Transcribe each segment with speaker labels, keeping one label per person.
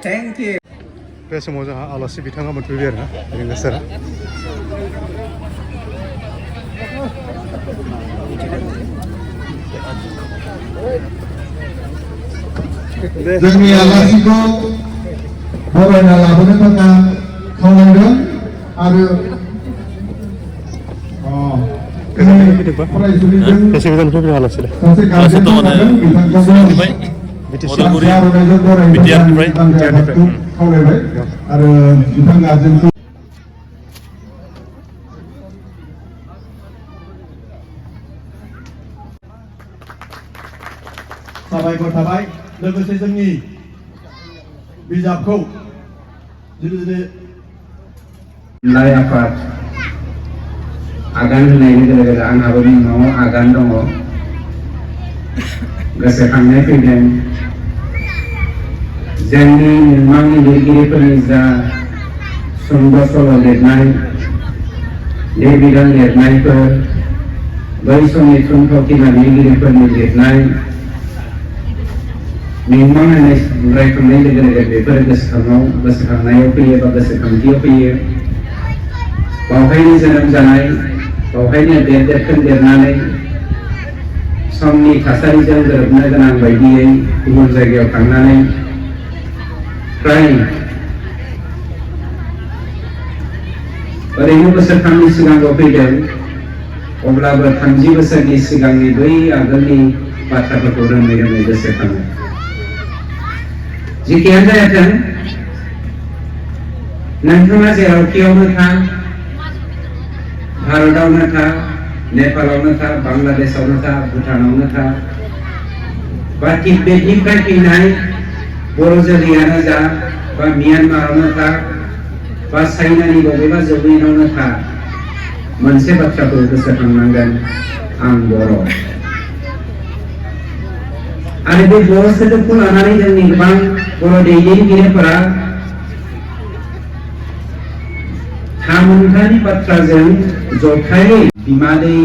Speaker 1: Thank you.
Speaker 2: बे समाव जोंहा आलासि बिथाङा मोनफैबाय आरोना रिंगा सारा
Speaker 3: जोंनि आलासिखौ बरायना लाबोनो थाखाय खावलायदों आरो फरायसुलिजों
Speaker 2: बेसे गोजान फैबाय आलासिलाय
Speaker 3: सासे गार्जेन थागोन बिथांखौबो
Speaker 2: बिटिआरनिफ्राय
Speaker 3: आर'नाइजों बरायनो थाखाय खावलायबाय आरो बिथां गार्जेनखौ साबायखर थाबाय लोगोसे जोंनि बिजाबखौ
Speaker 1: लाइ आफाद आगान होनाय लोगो लोगो आंहाबो न'आव आगान दङ गोसोखांनाय फैदों जोंनि मिमांनि लिरगिरिफोरनि जा सुंद' सल' लिरनाय लिरबिदां लिरनायफोर बै समनि थुनफावथिना लिरगिरिफोरनि लिरनाय मिमां होननाय रायखांनाय लोगो लोगो बेफोर गोसोखांनायाव फैयो बा गोसोखांथियाव फैयो बावहायनो जोनोम जानाय बावहायनो देरखोन देरनानै समनि थासारिजों गोरोबनो गोनां बायदियै गुबुन जायगायाव थांनानै फ्राय ओरैनो बोसोरथामनि सिगाङाव फैदों अब्लाबो 30 बोसोरनि सिगांनि बै आगोलनि बाथ्राफोरखौ रोमै रोमै गोसोखाङो जिखियानो जायाथों नोंथाङा जेरावखियावनो था भारतआवनो था नेपालावनो था बांलादेशआवनो था भुटानावनो था बा तिब्बेतनिफ्राय फैनाय बर' जोलैयानो जा बा म्यानमारावनो था बा चाइनानि बबेबा जौयेनावनो था मोनसे बाथ्राखौ गोसोखांनांगोन आं बर' आरो बे बर' सोदोबखौ लानानै जोंनि गोबां बर' दैदेनगिरिफोरा थामोनथानि बाथ्राजों जथायै बिमादै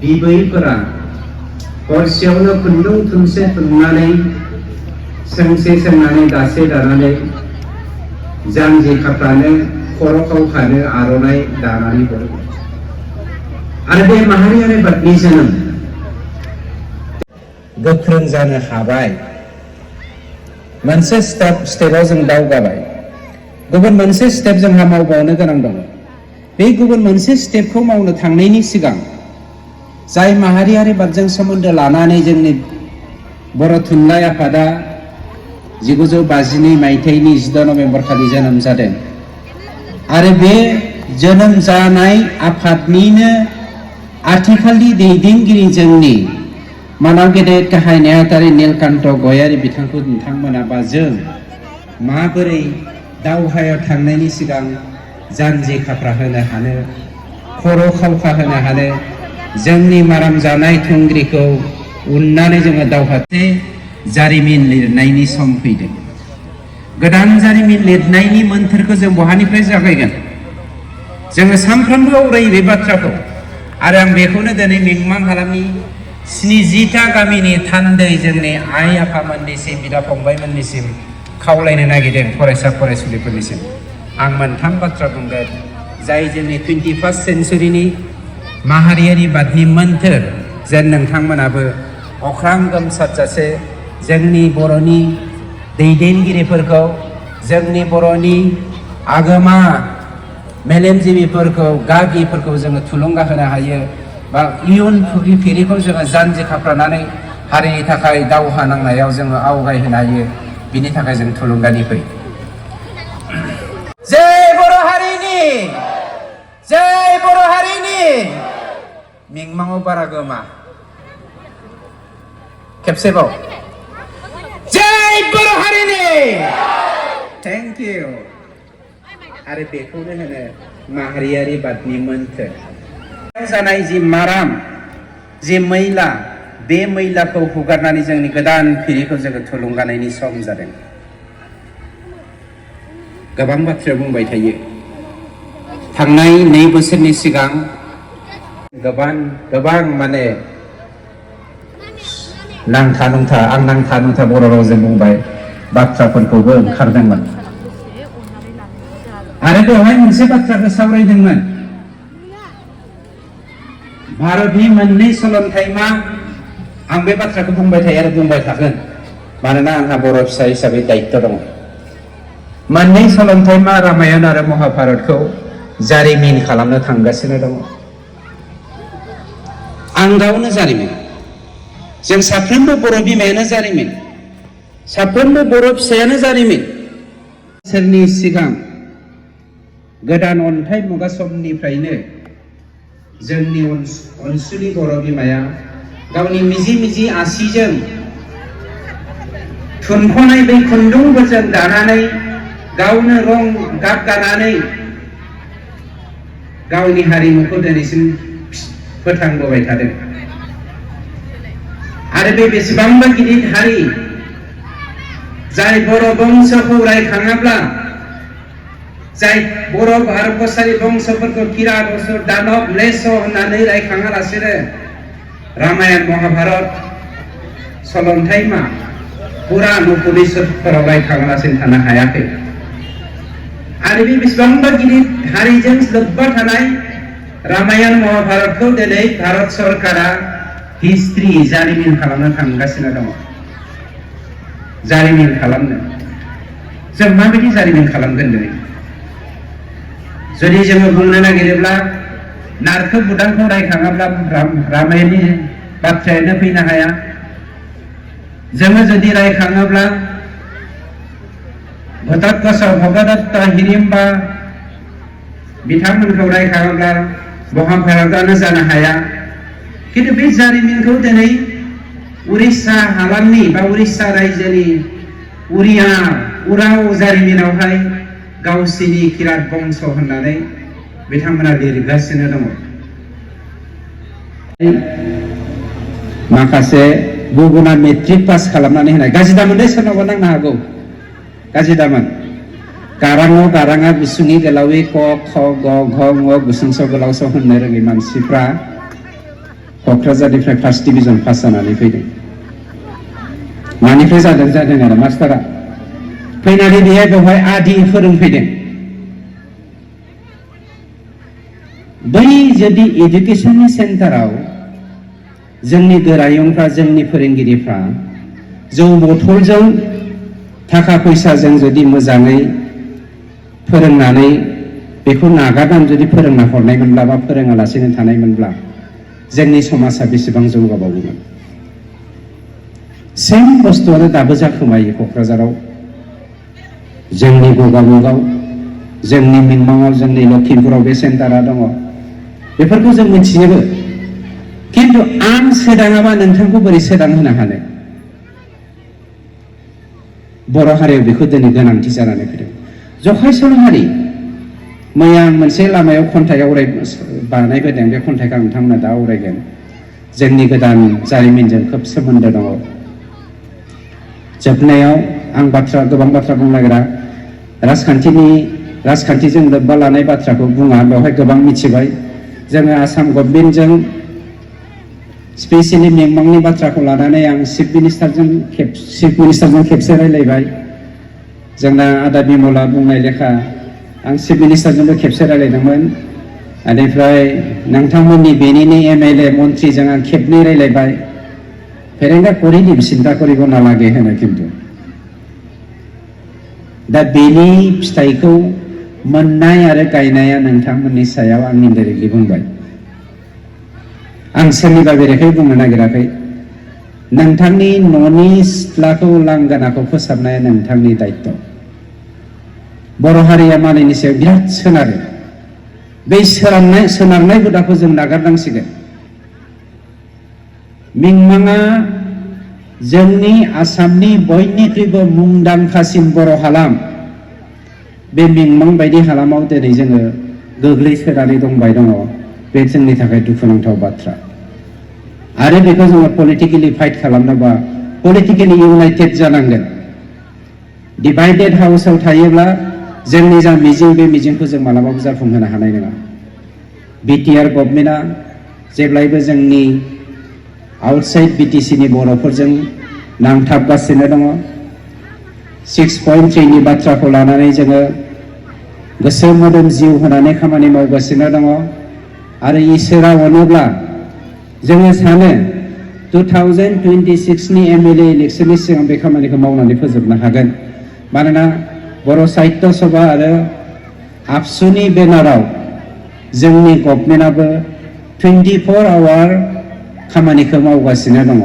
Speaker 1: बिबैफोरा हरसेयावनो खुन्दुं थुनसे थुननानै सोंसे सोंनानै दासे दानानै जानजि खाफ्रानो खर' खावखानो आर'नाइ दानानै हरो आरो बे माहारियारि बादनि जोनोम गोख्रों जानो हाबाय मोनसे स्टेपआव जों दावगाबाय गुबुन मोनसे स्टेप जोंहा मावबावनो गोनां दङ बे गुबुन मोनसे स्टेपखौ मावनो थांनायनि सिगां जाय माहारियारि बादजों सोमोन्दो लानानै जोंनि बर' थुनलाइ आफादा 1952 मायथाइनि 16 नभेम्बर खालि जोनोम जादों आरो बे जोनोम जानाय आफादनिनो आथिखालनि दैदेनगिरि जोंनि मानाव गेदेर गाहाय नेहाथारि नीलकान्त गयारी बिथांखौ नोंथांमोना बा जों माबोरै दावहायाव थांनायनि सिगां जानजि खाफ्रा होनो हानो खर' खावखा होनो हानो जोंनि माराम जानाय थुंग्रिखौ उननानै जोङो दावहाथे जारिमिन लिरनायनि सम फैदों गोदान जारिमिन लिरनायनि मोन्थोरखौ जों बहानिफ्राय जागायगोन जोङो सानफ्रोमबो आवरायो बे बाथ्राखौ आरो आं बेखौनो दिनै मिमां हालामनि 70टा गामिनि थान्दै जोंनि आइ आफामोननिसिम बिदा फंबायमोननिसिम खावलायनो नागिरदों फरायसा फरायसुलिफोरनिसिम आं मोनथाम बाथ्रा बुंगोन जाय जोंनि 21st सेन्चुरिनि माहारियारि बादनि मोन्थोर जेन नोंथांमोनाबो अख्रां गोमसारजासे जोंनि बर'नि दैदेनगिरिफोरखौ जोंनि बर'नि आगोमा मेलेमजिबिफोरखौ गागिफोरखौ जोङो थुलुंगा होनो हायो बा इयुन फिरिखौ जोङो जानजि खाफ्रानानै हारिनि थाखाय दावहा नांनायाव जोङो आवगायहोनो हायो बिनि थाखाय जों थुलुंगानि फै जय बर' हारिनि जय बर' हारिनि मिमाङाव बारा गोमा खेबसेबाव जय बर' हारिनि थेंक इउ आरो बेखौनो होनो माहारियारि बादनि मोन्थोर जानाय जि माराम जि मैला बे मैलाखौ हुगारनानै जोंनि गोदान फिरिखौ जोङो थुलुंगानायनि सम जादों गोबां बाथ्रा बुंबाय थायो थांनाय 2 बोसोरनि सिगां गोबां माने नांथा नुंथा आं नांथा नुंथा बर' रावजों बुंबाय बाथ्राफोरखौबो ओंखारदोंमोन आरो बेवहाय मोनसे बाथ्राखौ सावरायदोंमोन भारतनि मोननै सोलोंथाइमा आं बे बाथ्राखौ बुंबाय थायो आरो बुंबाय थागोन मानोना आंहा बर' फिसा हिसाबै दायित्व दङ मोननै सोलोंथाइमा रामायण आरो महाभारतखौ जारिमिन खालामनो थांगासिनो दङ आं गावनो जारिमिन जों साफ्रोमबो बर' बिमायानो जारिमिन साफ्रोमबो बर' फिसायानो जारिमिन सोरनि सिगां गोदान अन्थाइ मुगा समनिफ्रायनो जोंनि अनसुलि बर' बिमाया गावनि मिजि मिजि आसिजों थुनख'नाय बै खुन्दुंफोरजों दानानै गावनो रं गाब गानानै गावनि हारिमुखौ दिनैसिम फोथांबोबाय थादों आरो बे बेसेबांबा गिदिर हारि जाय बर' बंसखौ रायखाङाब्ला जाय बर' भारतबर्षारि बंसफोरखौ किरात असुर दानब म्लेच्छ होननानै रायखाङालासेनो रामायण महाभारत सलन्थाइमा पुराण उपनिषदफोराव रायखाङालासिनो थानो हायाखै आरो बे बेसेबांबा गिदिर हारिजों लोब्बा थानाय रामायण महाभारतखौ दिनै भारत सरकारा हिस्ट्रि जारिमिन खालामनो थांगासिनो दङ जारिमिन खालामनो जों माबायदि जारिमिन खालामगोन दिनै जुदि जोङो बुंनो नागिरोब्ला नारखो बुदांखौ रायखाङाब्ला रामायणनि बाथ्रायानो फैनो हाया जोङो जुदि रायखाङोब्ला घटोत्कच भगदत्त हिडिम्बा बिथांमोनखौ रायखाङोब्ला महाभारतआनो जानो हाया खिन्थु बे जारिमिनखौ दिनै उरिष्या हालामनि बा उरिष्या रायजोनि उराव जारिमिनावहाय गावसिनि किरात बंश होननानै बिथांमोना लिरगासिनो दङ माखासे गुबुना मेट्रिक पास खालामनानै होनाय गाज्रि दामोन सोरनावबा नांनो हागौ गाज्रि दामोन गाराङा गुसुङै गोलावै क ख ग घ ङ गुसुंस गोलावस होननो रोङै मानसिफ्रा क'क्राझारनिफ्राय फार्स्ट डिभिजन पास जानानै फैदों मानिफ्राय जादों आरो मास्टारा फैनानै बेवहाय आदि फोरोंफैदों बै जुदि एडुकेशननि सेन्टाराव जोंनि गोरायुंफ्रा जोंनि फोरोंगिरिफ्रा जौ बथलजों थाखा फैसाजों जुदि मोजाङै फोरोंनानै बेखौ नागारनानै जुदि फोरोंना हरनायमोनब्ला बा फोरोङालासिनो थानायमोनब्ला जोंनि समाजा बेसेबां जौगाबावगौमोन सेम बुस्थुआनो दाबो जाखोमायो क'क्राझाराव जोंनि गगामुगाव जोंनि मिमाङाव जोंनि लखिमपुराव बे सेन्टारा दङ बेफोरखौ जों मिथिजोबो खिन्थु आं सोदाङाबा नोंथांखौ बोरै सोदांहोनो हानो बर' हारियाव बेखौ दिनै गोनांथि जानानै फैदों जखाय सल' हारि मैया आं मोनसे लामायाव खन्थाइ बानायबोदों बे खन्थाइखौ नोंथांमोना दा आवरायगोन जोंनि गोदान जारिमिनजों खोब सोमोन्दो दङ जोबनायाव आं गोबां बाथ्रा बुंनो नागिरा राजखान्थिजों लोब्बा लानाय बाथ्राखौ बुङा बेवहाय गोबां मिथिबाय जोङो आसाम गभर्नमेन्टजों स्पेसियेलि मिमांनि बाथ्राखौ लानानै आं चिफ मिनिस्टारजों खेबसे रायलायबाय जोंना आदा बिमला बुंनाय लेखा आं चिफ मिनिस्टारजोंबो खेबसे रायलायदोंमोन बेनिफ्राय नोंथांमोननि बेनिनो एमएलए मन्थ्रिजों आं खेबनै रायलायबाय फेरेंगा करिदिम सिन्था करिब नालागे होनो खिन्थु दा बेनि फिथाइखौ मोननाय आरो गायनाया नोंथांमोननि सायाव आं इनडाइरेक्टलि बुंबाय आं सोरनिबा बेरेखायै बुंनो नागिराखै नोंथांनि न'नि सिथ्लाखौ लांगोनाखौ फोसाबनाया नोंथांनि दायित्व बर' हारिया मालायनि सायाव बिराद सोनारो बे सोनारनाय हुदाखौ जों नागारनांसिगोन मिमाङा जोंनि आसामनि बयनिख्रुइबो मुंदांखासिन बर' हालाम बे मिमां बायदि हालामाव दिनै जोङो गोग्लैसोनानै दंबाय दङ बे जोंनि थाखाय दुखुनांथाव बाथ्रा आरो बेखौ जोङो पलिटिकेलि फाइट खालामनोबा पलिटिकेलि इउनाइटेड जानांगोन डिभाइडेड हाउसआव थायोब्ला जोंनि जा मिजिं बे मिजिंखौ जों मालाबाबो जाफुंहोनो हानाय नङा बिटिआर गभर्नमेन्टआ जेब्लायबो जोंनि आउटसाइड बिटिसिनि बर'फोरजों नांथाबगासिनो दङ 6.3 नि बाथ्राखौ लानानै जोङो गोसो मोदोम जिउ होनानै खामानि मावगासिनो दङ आरो इसोरा अनोब्ला जोङो सानो 2026 नि एमएलए इलेक्शननि सिगां बे खामानिखौ मावनानै फोजोबनो हागोन मानोना बर' साहित्य सभा आरो आबसुनि बेनाराव जोंनि गभर्नमेन्टआबो 24 आवार खामानिखौ मावगासिनो दङ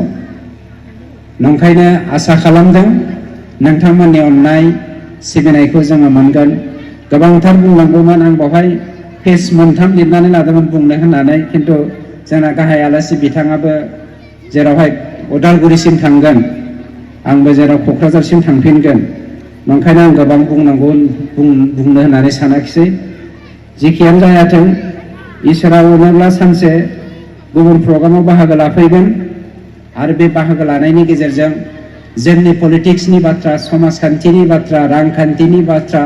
Speaker 1: नंखायनो आसा खालामदों नोंथांमोननि अननाय सिबिनायखौ जोङो मोनगोन गोबांथार बुंनांगौमोन आं बेवहाय पेज 3 लिरनानै लादोंमोन बुंनो होननानै खिन्थु जोंना गाहाय आलासि बिथाङाबो जेरावहाय उदालगुरिसिम थांगोन आंबो जेराव क'क्राझारसिम थांफिनगोन नंखायनो आं गोबां बुंनो होननानै सानाखिसै जेखियानो जायाथों इसोरा अनोब्ला सानसे गुबुन प्रग्रामाव बाहागो लाफैगोन आरो बे बाहागो लानायनि गेजेरजों जोंनि पलिटिक्सनि बाथ्रा समाजखान्थिनि बाथ्रा रांखान्थिनि बाथ्रा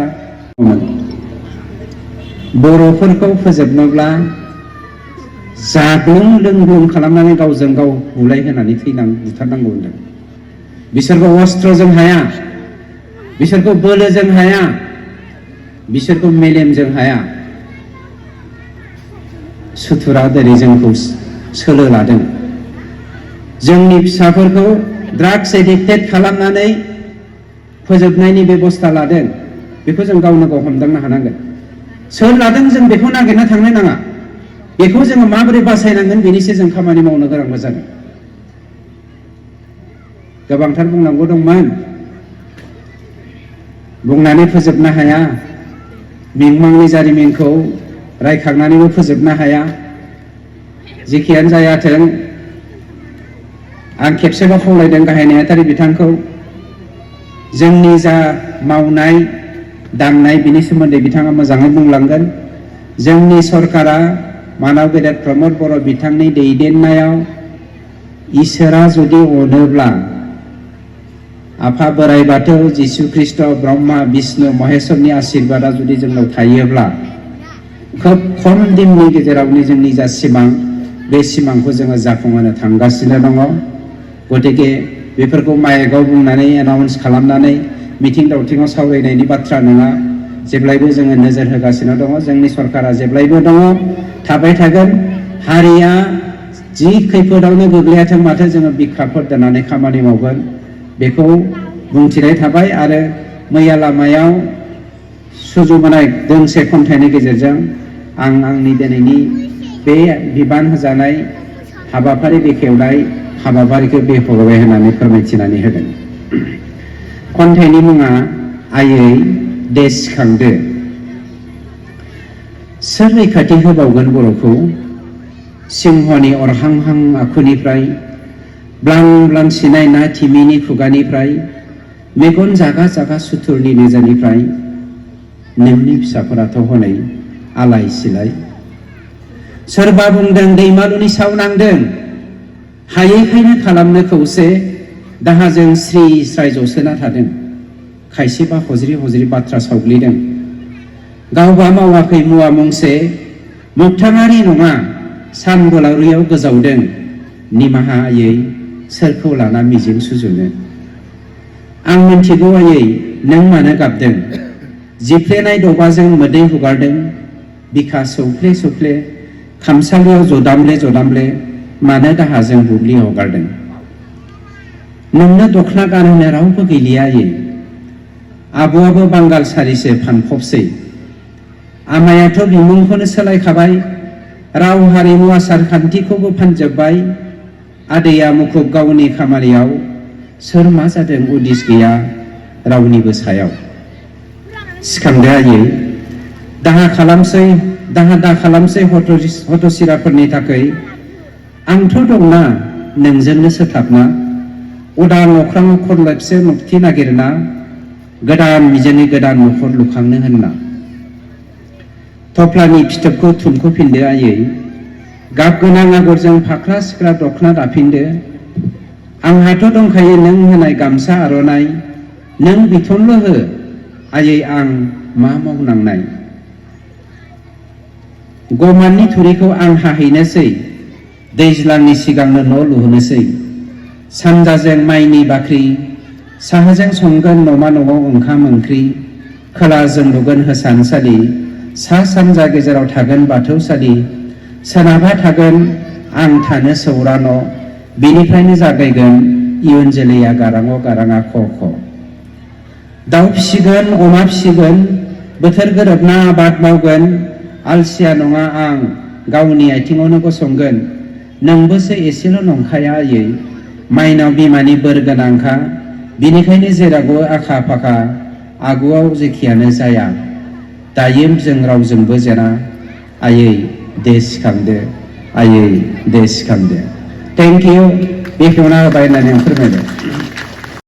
Speaker 1: बर'फोरखौ फोजोबनोब्ला जाग्लुं लोंग्लुं खालामनानै गावजों गाव बुलायहोनानै बुथारनांगौ होनदों बिसोरखौ अस्त्रजों हाया बिसोरखौ बोलोजों हाया बिसोरखौ मेलेमजों हाया सुथुरा दिनै जोंखौ सोलो लादों जोंनि फिसाफोरखौ ड्राग्स एडिक्टेड खालामनानै फोजोबनायनि बेबस्था लादों बेखौ जों गावनो गाव हमदांनो हानांगोन सोर लादों जों बेखौ नागिरना थांनो नाङा बेखौ जोङो माबोरै बासायनांगोन बेनिसो जों खामानि मावनो गोनांबो जादों गोबांथार बुंनांगौ दंमोन बुंनानै फोजोबनो हाया मिमांनि जारिमिनखौ रायखांनानैबो फोजोबनो हाया जेखियानो जायाथों आं खेबसेबो खावलायदों गाहाय नेहाथारि बिथांखौ जोंनि जा मावनाय दांनाय बिनि सोमोन्दै बिथाङा मोजाङै बुंलांगोन जोंनि सरकारा मानाव गेदेर प्रमद बर' बिथांनि दैदेननायाव इसोरा जुदि अनोब्ला आफा बोराइ बाथौ जिसु ख्रिस्ट ब्रह्मा विष्णु महेश्वरनि आशीर्बादा जुदि जोंनाव थायोब्ला खोब खम दिननि गेजेरावनो जोंनि जा सिमां बे सिमांखौ जोङो जाफुंहोनो थांगासिनो दङ गतिके बेफोरखौ माइकआव बुंनानै एनाउन्स खालामनानै मिथिं दावथिङाव सावरायनायनि बाथ्रा नङा जेब्लायबो जोङो नोजोर होगासिनो दङ जोंनि सरकारा जेब्लायबो दङ थाबाय थागोन हारिया जि खैफोदावनो गोग्लैयाथों माथो जोङो बिखाफोर दोननानै खामानि मावगोन बेखौ बुंथिनाय थाबाय आरो मैया लामायाव सुजुबोनाय दोंसे खन्थाइनि गेजेरजों आं आंनि दिनैनि बे बिबान होजानाय हाबाफारि बेखेवनाय हाबाफारिखौ बेखेवबाय होननानै फोरमायथिनानै होदों खन्थाइनि मुङा आयै दे सिखांदो सोर रैखाथि होबावगोन बर'खौ सिंहनि अरहांहां आखुनिफ्राय ब्लां ब्लां सिनाय ना थिमिनि खुगानिफ्राय मेगन जागा जागा सुथुरनि नोजोरनिफ्राय नोंनि फिसाफोराथ' हनै आलाय सिलाय सोरबा बुंदों दैमालुनि साव नांदों हायैखायनो खालामनो खौसे दाहाजों स्रि स्राय जसोना थादों खायसेबा हज्रि हज्रि बाथ्रा सावग्लिदों गावबा मावाखै मुवा मुंसे मोगथाङारि नङा सान बोलावरियाव गोजावदों निमाहा आयै सोरखौ लाना मिजिं सुजुनो आं मिन्थिगौ आयै नों मानो गाबदों जिफ्लेनाय दबाजों मोदै हुगारदों बिखा सौफ्ले सौफ्ले खामसालियाव जदामले जदामले मानो दाहाजों बुब्लि हगारदों नोंनो दखना गानहोनो रावबो गैलिया आयै आब'आबो बांगाल सारिसो फानफबसै आमायाथ' बिमुंखौनो सोलायखाबाय राव हारिमु आसार खान्थिखौबो फानजोब्बाय आदैया मुखुब गावनि खामानियाव सोर मा जादों उदिस गैया रावनिबो सायाव सिखांदो आयै दाहा दा खालामसै हत'सिराफोरनि थाखाय आंथ' दंना नोंजोंनो सोथाबना उदां अख्राङाव खरलेबसे न'कथि नागिरना गोदान मिजिंनि गोदान न'खर लुखांनो होनना थफ्लानि फिथोबखौ थुमख'फिनदो आयै गाब गोनां आगरजों फाख्रा सिख्रा दखना दाफिनदो आंहाथ' दंखायो नों होनाय गामसा आर'नाइ नों बिथनल' हो आयै आं मा मावनांनाय गमाननि थुरिखौ आं हाहैनोसै दैज्लांनि सिगांनो न' लुहोनोसै सानजाजों माइनि बाख्रि साहाजों संगोन नमा न'आव ओंखाम ओंख्रि, खोलाजों लुगोन हिसानसालि, सा सानजा गेजेराव थागोन बाथौसालि, सोनाबहा थागोन आं थानो सौरा न', बेनिफ्रायनो जागायगोन इयुन जोलैया गाराङाव गाराङा ख ख। दाउ फिसिगोन, अमा फिसिगोन, बोथोर गोरोबना आबाद मावगोन, आलसिया नङा आं गावनि आथिङावनो गसंगोन, नोंबोसो एसेल' नंखाया आयै, माइनाव बिमानि बोर गोनांखा, बिनिखायनो जेरावबो आखा फाखा, आगुआव जेखियानो जाया, दायो जों रावजोंबो जेना, आयै दे सिखांदो, आयै दे सिखांदो। थेंक इउ, बेखेवना होबाय होननानै आं फोरमायबाय।